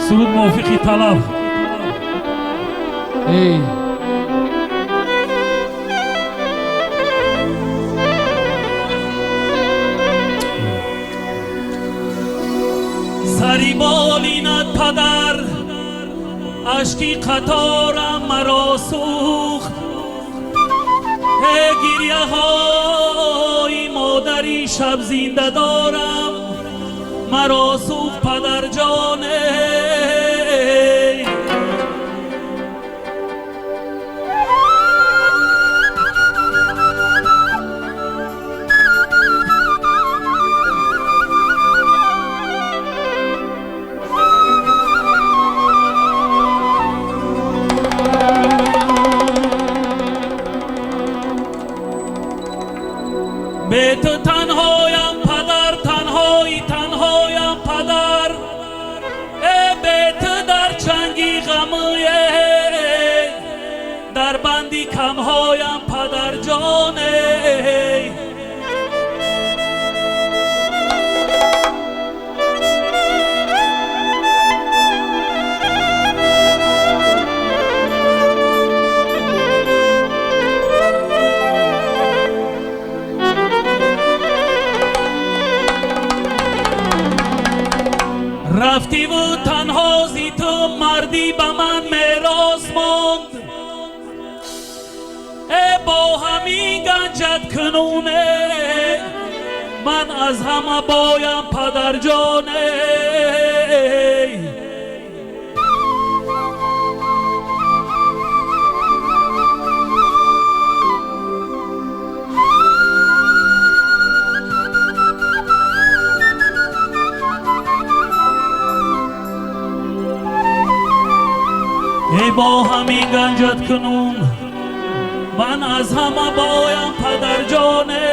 Суруд мувофиқи талаб. Эй. Сари болинат падар, ашки қаторам маро сӯхт. Гирьяҳои модари шаб зинда дорам, маро сӯхт падарҷоне. Бе ту танҳоям падар, танҳои танҳоям падар. Э бе ту дар чанги ғамуе, дар банди камҳоям падарҷоне. Рафтиву танҳо зи ту мардӣ ба ман мерос монд. Э бо ҳамин ганҷат кунуне, ман аз ҳама боям падарҷоне. Эй бо ҳамин ганҷат кунун, ман аз ҳама боям падарҷоне.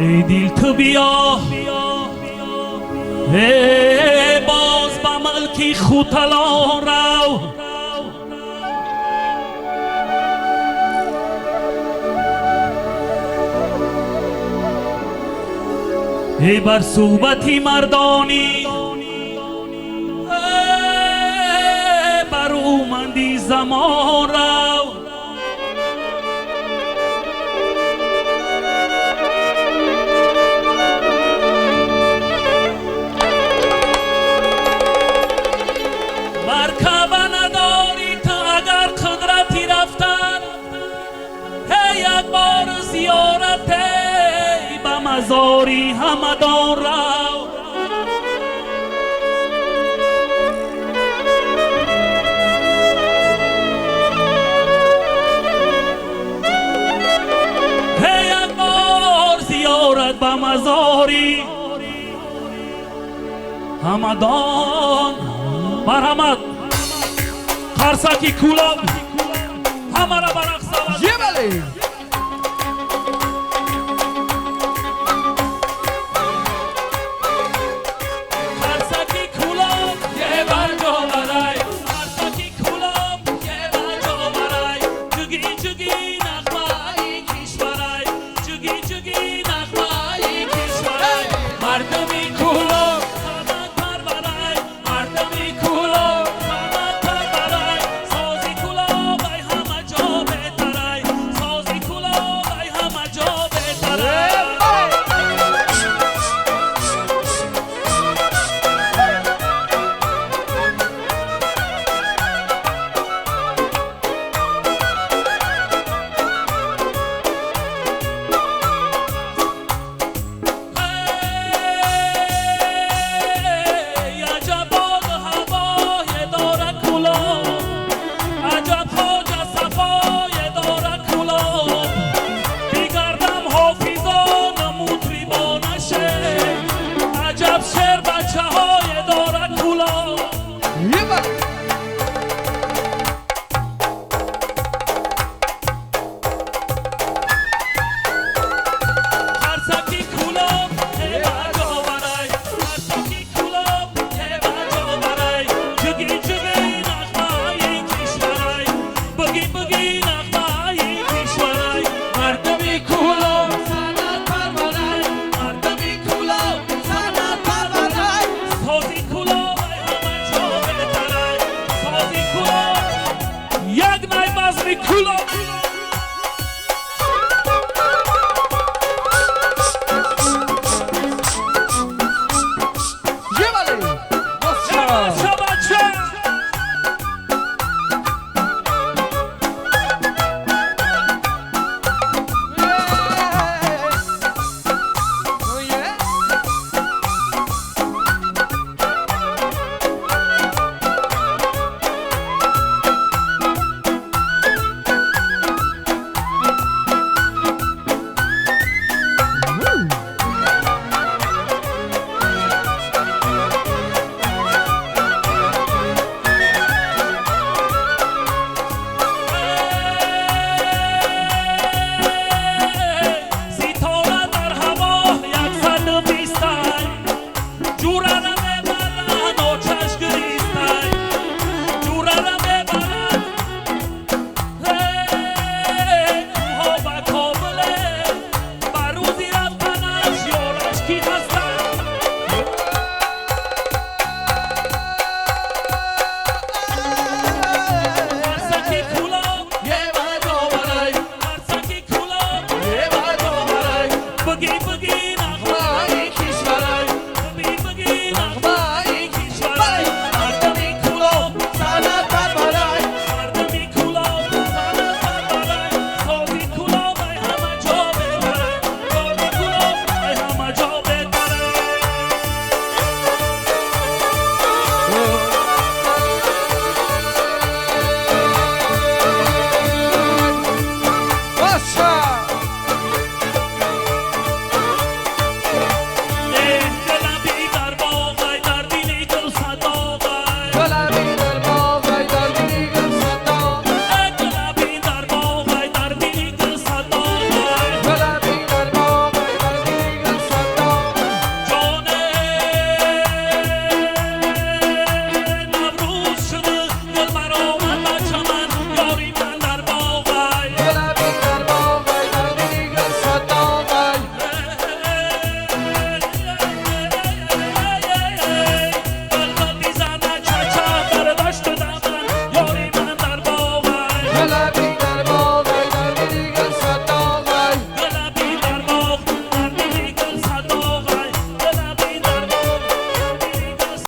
Эй дил ту биё, эй боз ба мулки хуталон рав. Эй бар суҳбати мардонӣ, баруманди замон рав. Бар Каъба надорӣ ту агар қудрати рафтан, ҳей як бор зиёрате ба мазори ҳамадон рав. Ҳей як бор зиёрат ба мазори ҳамадон. Марҳамат, қарсаки Кӯлоб ҳамара ба рақс даъват. Ебали!